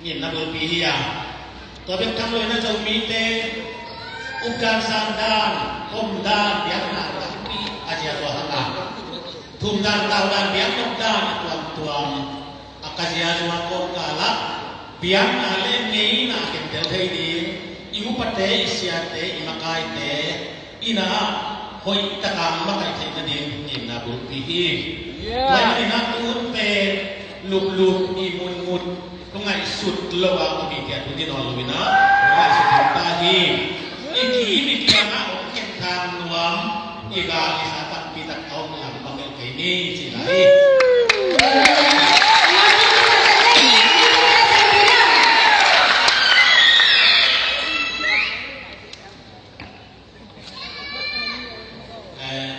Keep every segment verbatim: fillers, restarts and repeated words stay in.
Ngimna bulpi hi a, tua bek tham lo in a, Zomite updan, sandan, omdan, biakna tampi a zia tua hang a, thumdan, taudan, biaknopdan a tuamtuam a ka zia zuak kawmkal ah biakna le ngeina a khentel thei ding, i upate, i siate, i makaite in a hoih taka makaih theih nading ngimna bulpi hi. Tua ahih manin a, tu hun pen luplup i munmut, lungngaihsut lo a om i, tia tu ding nawn lo in a, lungngaihsut ding ta hi. I kim i kiang ah hong khenkhang nuam, i gal i sa tampi tak a om lam bang el kei ni ci lai hi. Eh,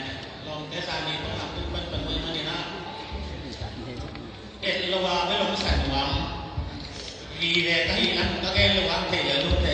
lawmte, zani tawh lam tung panpan mah i hih manin a, et lo a bel hong sa nuam. Vive ka hih lam ka gen lo a, thei lel lo te,